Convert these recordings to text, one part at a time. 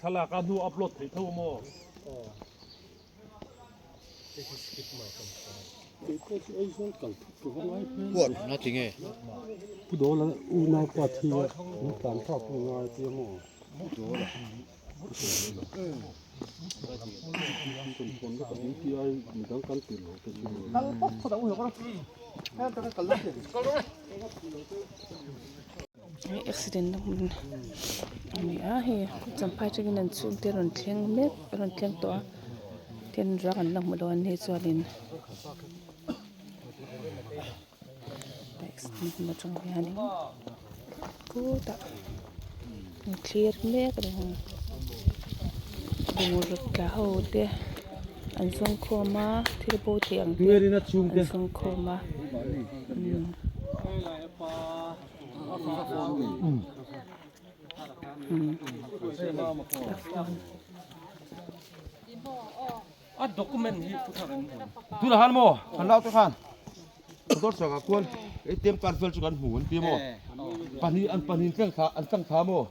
Thlalak a hnu upload theih tho maw? Pu Dawla unaupa thi a min tlan thlak pawh ngai tia maw? Midang kan tir lo te chu. Hei accident na hmun a ni a hei champhai atangin an chhungte rawn thleng mek rawn thleng tawh a tin ruang an la hmu lo a ni chuanin accident hmun atang hianin khutah an thlir mek a ni bungraw tla ho te an zawng khawm a thil bo thei ang te an zawng khawm a. A document hi tuna han maw han lau te khan motor chak ah khuan atm card vel chu kan hmu an ti maw pahnih an pahnih tlang thla an tlang thla maw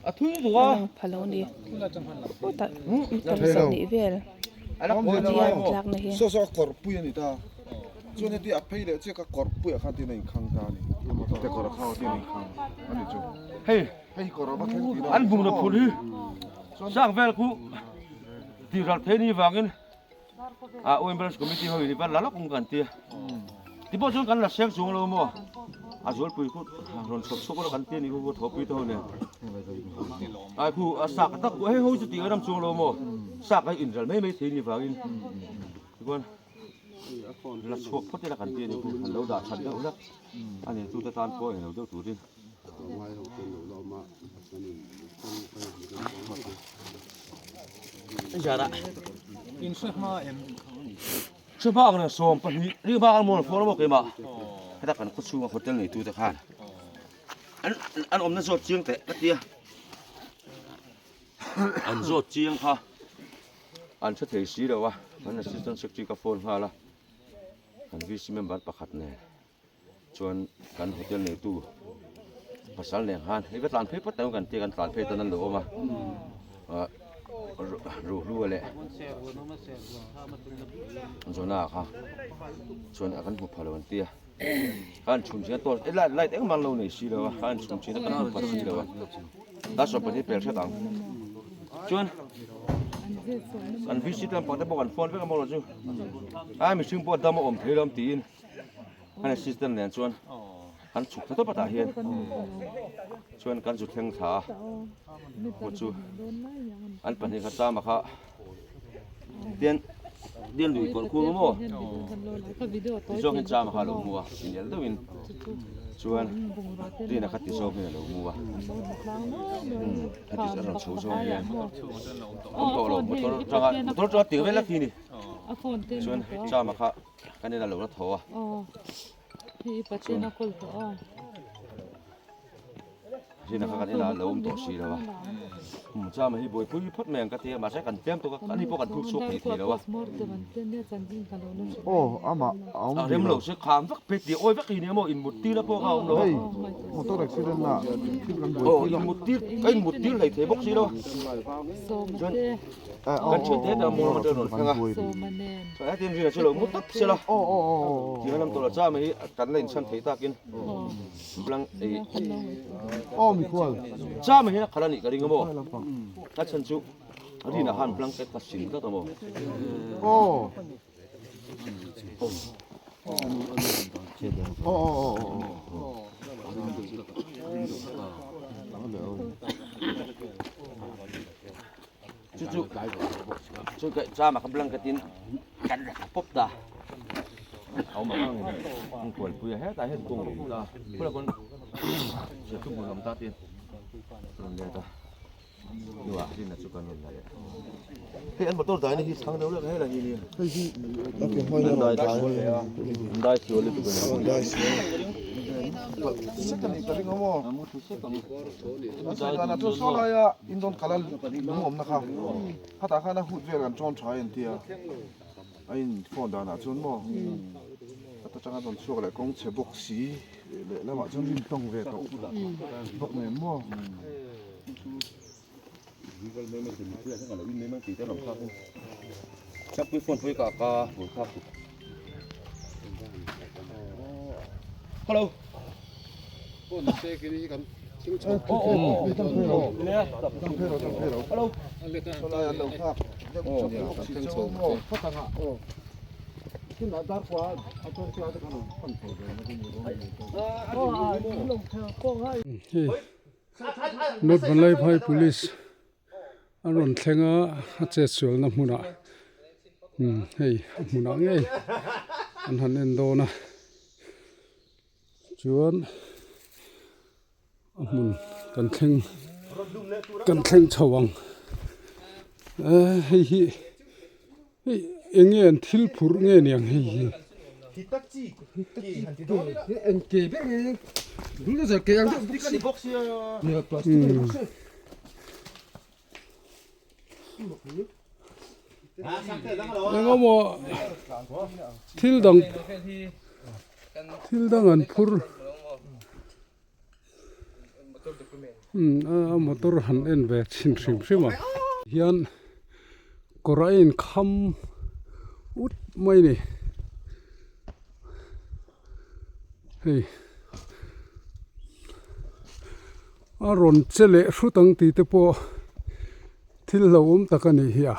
a thui duh a phalo ni khutah tam sawmhnih vel tlakna hi saw saw a kawr pui a ni ta chuan heti a phei leh chiah a kawr pui ah khan tin a inkhang ta a ni te kawr a khau tin a inkhang a ni chu hei hei kawr a va thleng tih an bungraw phur hi sang vel khu tih ral thei ni vangin a ambulance committee ho in i van la lawk ang kan tia ti pawh chuan kan la seng chuang lo maw a zualpui khu rawn chhawp chhuak ula kan tia ni khu thawhpui te ho nen ai khu a sak tak hei ho chu tih a ram chuang lo maw sak a in ral mai mai thei ni vangin tichuan la chhuak phawt ila kan tia ni khu an lo dah that deuh hlek a ni tute tan pawh englo deuh turin. Hre bak nen 12 ri bak an mawl fawr maw keimah heta kan khaw chhunga hotel neitu te khan an an awmna zawt chiang teh ka tia an zawt chiang kha an hre thei si lo a kan assistant secretary ka phone nghal a kan VC member pakhat nen. Chuan kan hotel neitu pasal nen khan hei va tlan phei phawt ang kan tia kan tlan phei tan an lo awm a ah ruhlu leh Jonah kha chuan a kan hmu pha lo an tia khan chhun chin a torch light light engmah an lo nei si lo a khan chhun chin a kan hmu pha si lo a ta saw pahnih pel hret ang chuan kan visit lampang te pawh kan phone vek a maw lo chu a mihring pawh dam a awm thei lo ang tiin. Kan assistant nen chuan kan chhuk thla tawp a tah hian chuan kan zu thleng thla a pawh chu an pahnih kha chama kha tian tian lui kawrh khum maw tizawk hian chama kha a lo mu a inel deuhin chuan rin a kha ti zawk hian a lo mu a heti a rawn chho zawng hian awm tawh lo motor atanga motor atanga tir vel lek hi ni chuan chama kha. Kan in a lo la tho a. Chuan Rina kha kan inah a lo awm tawh si lo a. Chama hi buaipui phawt mai ang ka ti a, mahse kan tlem tawk a, ani pawh kan thuk chhuak thei thei lo a. A rem lo se kham vek phei tih awi vek hi nia maw inmut tir a pawh kha a awm lo a. Aw inmut tir ka inmut tir hlei thei bawk si lo a. Chuan. Kan thian te te mawl matel rawn thleng a chuan hetin rin a chu lo mu tawp sela tih lam tawh la cha mai hi kan la inchhan thei takin blank ei cha mai hi a khalh a nih ka ring a maw a chhan chu rin ah khan blanket kha sin tlat a maw. Chu chu chu ka chama ka blanket in kan ra pawp ta a awm ang ang kual pui a hetah hian kawng a awm ta khulak pawn serthlum hmun a awm ta tin rawn let a hnuah rinna chu kan rawn la leh hei an motor daina hi chhang deuh lek a helai hi nia hei hi a ke hmain a rawn dai an dai sual lutuk a ni an dai sual sek a nih ka ring a maw an sawi dan ah chuan saw laia In dawn kal a lung awmna kha khatah khan a hut vel kan tawn tha a intia a in phone danah chuan maw khat atanga rawn chhuak leh kawng chhe bawk si leh lamah chuan rin tawng ve tawh bawk nen maw. Hello. North Vanlaiphai Police a rawn thleng a a chet sualna hmunah umm hei a hmunah ngei an han en dawn a chuan a hmun kan thleng kan thleng chho ang ehh hei hi hei eng nge an thil phurh nge niang hei hi. Engemaw thil dang thil dang an phur a motor han en ve chhin hrim hrim a hian kawr a inkham ut mai a ni hei. A rawn che leh hrut ang tih te pawh thil hlauhawm tak a nih hi a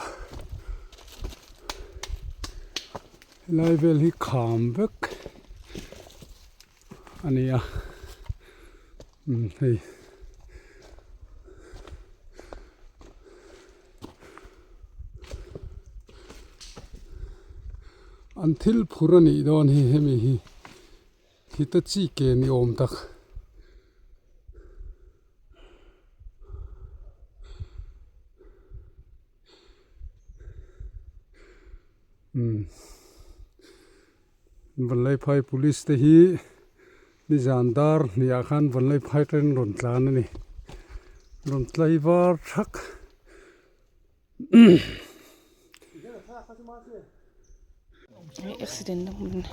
helai vel hi kham vek a ni a umm hei. An thil phur a nih dawn hi hemi hi. Hitachi ke ni awm tak. Umm Vanlaiphai police te hi nizan dar hniah khan Vanlaiphai train rawn tlan a ni rawn tlai var thak. Accident na hmun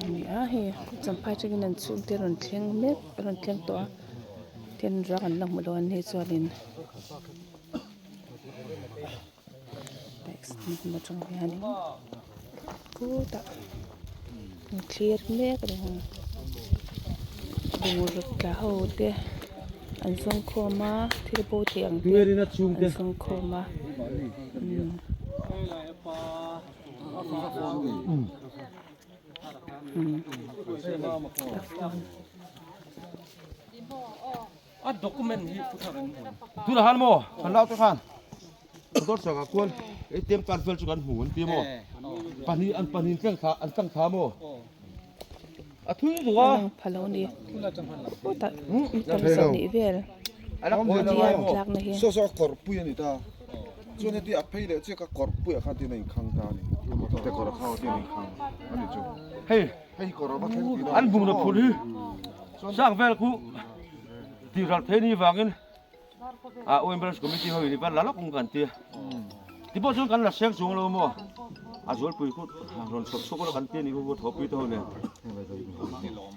a ni a hei champhai atangin an chhungte rawn thleng mek rawn thleng tawh a tin ruang an la hmu lo a ni chuanin accident hmun atang hianin khutah an thlir mek a ni bungraw tla ho te an zawng khawm a thil bo tih ang te an zawng khawm a Tunah khan maw kan lau te khan motor chakah khuan atm card vel chu kan hmu an ti maw pahnih an pahnih tlang thla an tlang thla maw a thui duh a phalo ni khutah meter sawmhnih vel tlakna hi saw saw a kawr pui a ni ta chuan heti a phei leh chiah ka kawr pui ah khan tin a inkhang ta a ni te kawr a khau tin a inkhang a ni chu hei hei kawr a va thleng tih an bungraw phur hi sang vel khu tih ral thei ni vangin a Women's Committee ho in ivan la lawk ang kan tia ti pawh chuan kan la seng chuang lo maw a zualpui khu rawn chhawp chhuak ula kan tia ni khu thawhpui te ho nen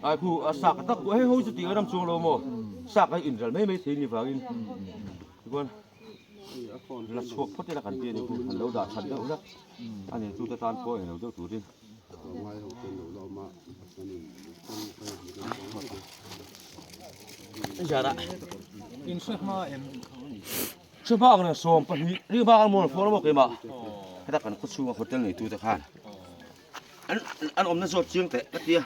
ai khu a sak tak hei ho chu tih ram chuang lo maw sak a in ral mai mai thei ni vangin tichuan la chhuak phawt ila kan tia ni khu an lo dah that deuh hlek a nei tu te tan pawh englo deuh turin Hre bak nen sawm pahnih ri bak an mawl fawr a maw keimah heta kan khaw chhunga hotel neitu te khan an an awmna zawt chiang teh ka tia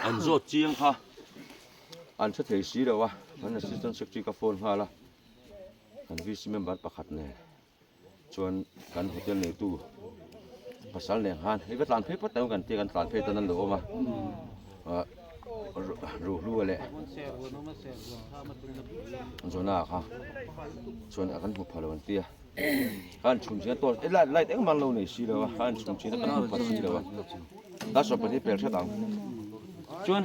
an zawt chiang kha an hre thei si lo a kan assistant secretary ka phone nghal a kan VC member pakhat nen. Chuan kan hotel neitu pasal nen khan hei va tlan phei phawt ang kan tia kan tlan phei tan an lo awm a ah ruhlu leh zawna kha chuan kan hmu pha lo an tia khan chhun chin a torch light light engmah an lo nei si lo a khan chhun chin a kan hmu pha si lo a ta saw pahnih pel hret ang chuan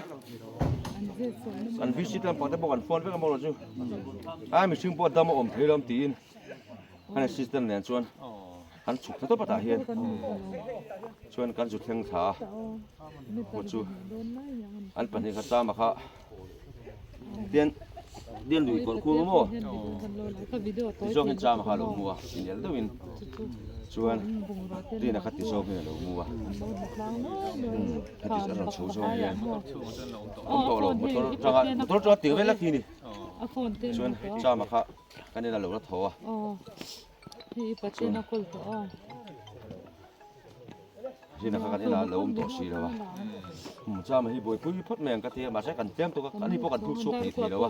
kan visit lampang te pawh kan phone vek a maw lo chu a mihring pawh dam a awm thei lo ang tiin. Kan assistant nen chuan kan chhuk ta tawp a tah hian chuan kan zu thleng thla a hmu chu an pahnih kha chama kha tian Dian lui kawr kung maw ti zawk in cham kha lo mu a inel deuh in chuan rin a kha ti zawk in a lo mu a heti a rawn chho zawk hian awm tawh lo motor atanga motor atanga tir vel lek hi ni chuan cham a kha kan in a lo la tho a chuan. Zina kha kan inah lo awm tawh si lo a, hum chama hi buaipui phawt mai ang ka ti a, mahse kan tlem tawk a, ani pawh kan thuk chhuak thei thei lo a.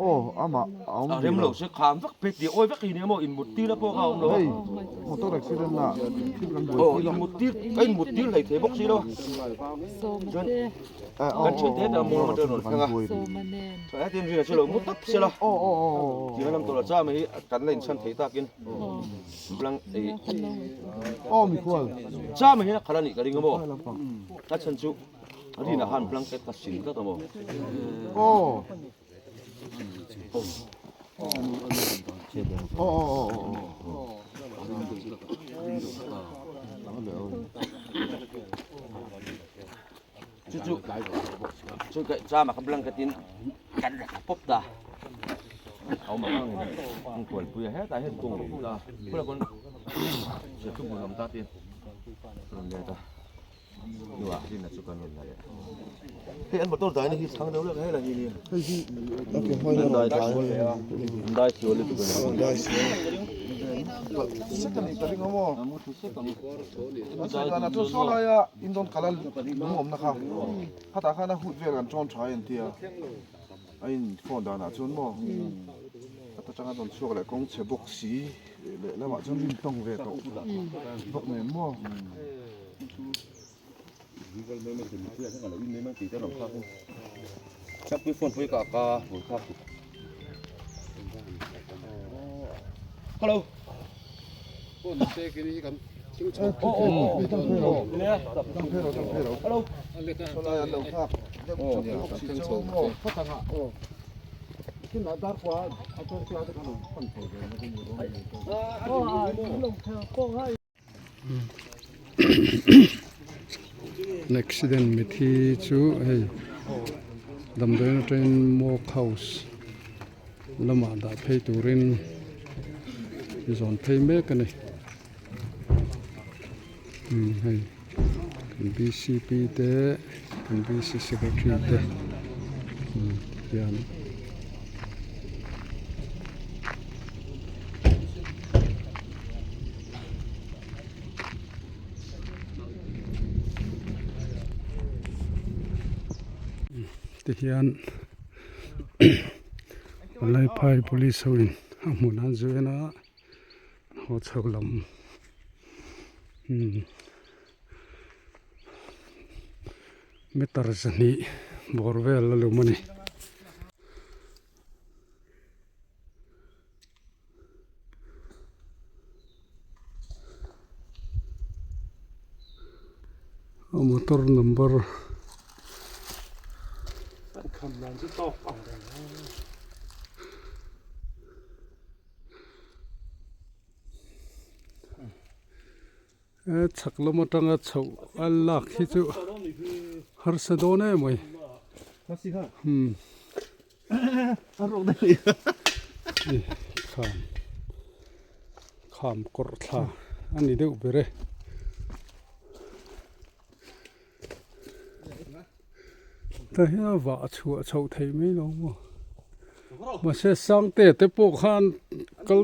Aw amah a awm A rem lo se kham vek phei tih awi vek hi nia maw in mut tir a pawh kha a awm lo a. Hei motor accident ah thil kan buaipui Aw in mut tir ka in mut tir hlei thei bawk si lo a. Chuan kan thian te te a mawl atang rawn thleng a, chuan hetin rin a chu lo mu tawp sela tih a lam tawh lo chama hi kan la inchhan thei takin. Blank ei. Aw mikhual. Chama hian a khalh a nih ka ring a maw? A chhan chu Rina khan blanket kha sil tlat a maw? Aw. Aw aw aw aw. Chu chu chu ka chama kha blanket in kan ra pawp ta. Awm ang ang in kualpui a hetah hian kawng a awm ta khulak pawn serthlum hmun a awm ta tiin rawn let a hnuah rinna chu kan rawn la leh hei an motor daina hi chhang deuh lek a helai hi nia hei hi a ke hmain a rawn dai an dai sual lutuk a ni dai sual sek a nih ka ring a maw an sawi dan ah chuan saw laia indawn kal a lung awmna kha khatah khan a hut vel an tawn tha a intia. A in phone danah chuan maw a ta tanga rawn chhuak leh kawng chhe bawk si leh lamah chuan rin tawng ve tawh bawk nen maw. Hello. An accident mithi chu hei damdawiin atangin mock house lamah dah phei turin zawn phei mek a ni hei kan bcp te kan bc secretary te hian. Tihian Palaiphai police ho in a hmun an zuen a haw chho lam umm meter zahnih bawr vel a lum a ni. A motor number chhak lam atanga chhoh a lak hi chu harsa dawn em mai umm kham kham kawrh thla a ni deuh ber e. Tah hian a vah chhuah chhoh theih mai lo maw mahse sangte te pawh khan kal.